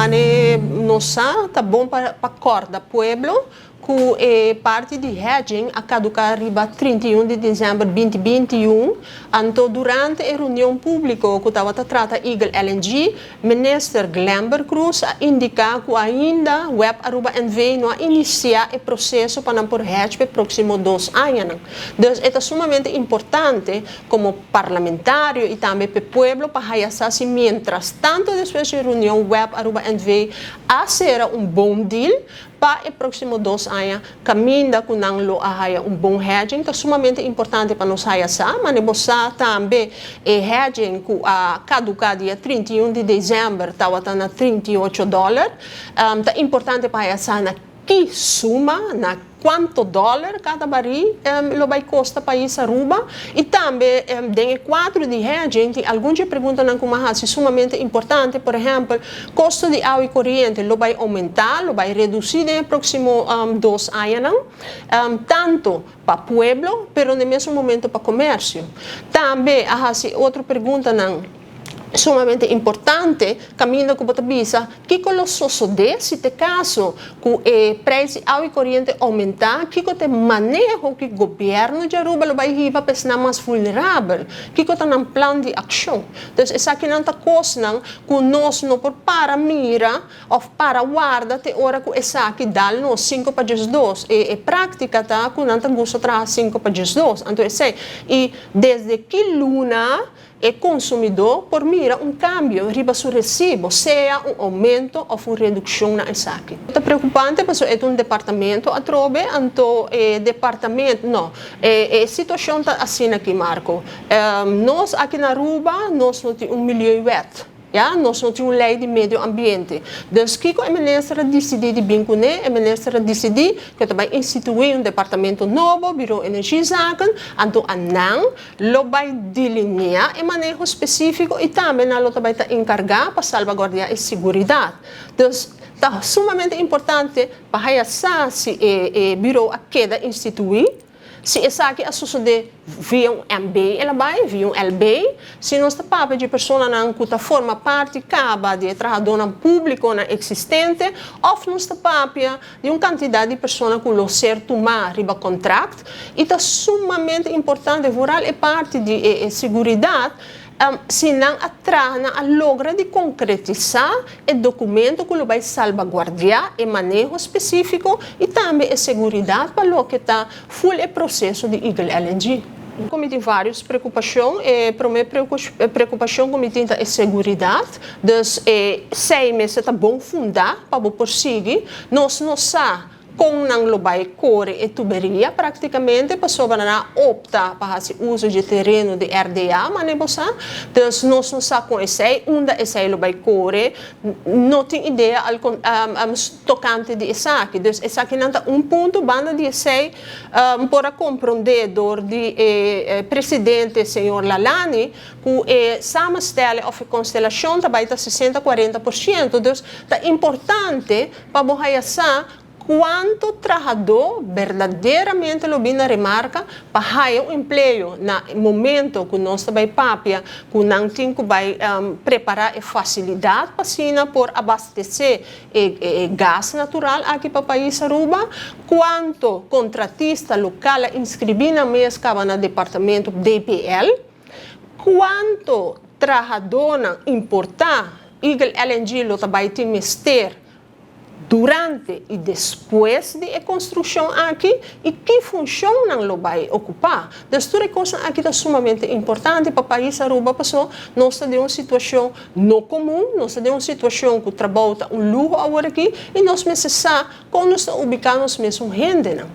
Mane nos sa, ta bon pa corda pueblo cu e parti di hedging a caduca riba 31 di december 2021. Anto durante e reunion publico cu tabata trata Eagle LNG, Minister Glenbert Croes a indica cu ainda WEB Aruba NV no a inicia e proceso pa nan por hedge pa e proximo 2 aña. Dus e ta sumamente importante como parlamentario y tambe pa pueblo pa haya sa si mientras tanto, despues di e reunion, WEB Aruba NV a cera un bon deal pa e proximo 2 aña, caminda cu nan lo a haya un bon hedging. Ta sumamente importante pa nos haya sa, mas bo sa tambe, e hedging cu a caduca dia 31 di december tabata na 38 dollar. Ta importante pa haya sa na ki suma, na cuanto dollar cada baril lo bay costa pais Aruba. Y tambe den cuadro di hedging tin algun pregunta nan cu ta sumamente importante. Por ehempel, costo di awa y coriente lo bay aumenta, lo bay reduci den proximo 2 aña, tanto pa pueblo, pero na mesun momento pa comercio. Tambe a otro pregunta nan sumamente importante, caminda cu bo ta bisa, kico lo sucede si ta caso cu e prijs di awa y coriente aumenta, kico ta e maneho cu gobierno di Aruba lo bay hiba pa esnan mas vulnerabel, kico ta nan plan di accion? Anto, esakinan ta cosnan cu nos no por para mira of para warda te ora cu esaki dal nos 5 pa 12. E practica ta cu nan ta gusta traha 5 pa 12. Anto, esey y desde ki luna e consumidor por mira un cambio riba su recibo, sea un aumento of un reduccion na esaki? Ta preocupante pasobra e un departamento atrobe, anto e departamento, no, e situacion ta asina aki, Marco. Nos aki na Aruba, nos no tin un milieuwet. Ja, nos no tin un ley di medio ambiente. Dus kico e minister a dicidi di bin cune? E minister a dicidi cu ta bay institui un departamento nobo, Bureau Energiezaken, anto nan lo bay delinea e maneho specifico y tambe nan lo bay ta encarga pa salvaguardia e seguridad. Dus ta sumamente importante pa haya sa si e bureau a keda institui, si esaki a sucede via un MB el a bay, via un LB, si nos ta papia di personanan cu ta forma parti caba di trahadornan publico nan existente, of nos ta papia di un cantidad di persona cu lo ser tuma riba contract. Y ta sumamente importante, vooral e parti di seguridad, si nan a traha, nan a logra di concretisa e documento cu lo bay salvaguardia e maneho specifico y tambe e seguridad pa loke ta full e proceso di Eagle LNG. Como tin varios preocupacion, prome preocupacion cu tin ta seguridad, dus esey mester ta bon funda pa por sigui. Nos no sa con nan lo bay core e tuberia practicamente, pasobra nan a opta pa haci uso di tereno di RDA, mas bo sa. Dus nos no sa con esey, unda esey lo bay core, no tin idea al tocante di esaki. Dus esaki nan ta un punto. Banda di esey, por a comprende door di presidente señor Lalani cu e samenstelling of constelacion tambe ta 60-40%. Dus ta importante pa bo sa cuanto trahador berdaderamente lo bin na remarca pa haya un empleo na momento cu nos ta bay papia cu nan tin cu bay prepara e facilidad pa asina por abastece e gas natural aki pa pais Aruba, cuanto contratista local a inscribi nan mes caba na departamento DPL, cuanto trahador importa Eagle LNG lo bay tin mester durante y despues di e construccion aki y ki funcion nan lo bay ocupa. Dus tur cos aki ta sumamente importante pa pais Aruba, paso nos ta den un situacion no comun, nos ta den un situacion cu trabou ta un luho awor aki y nos mester sa con nos ta ubica nos mes hendenan.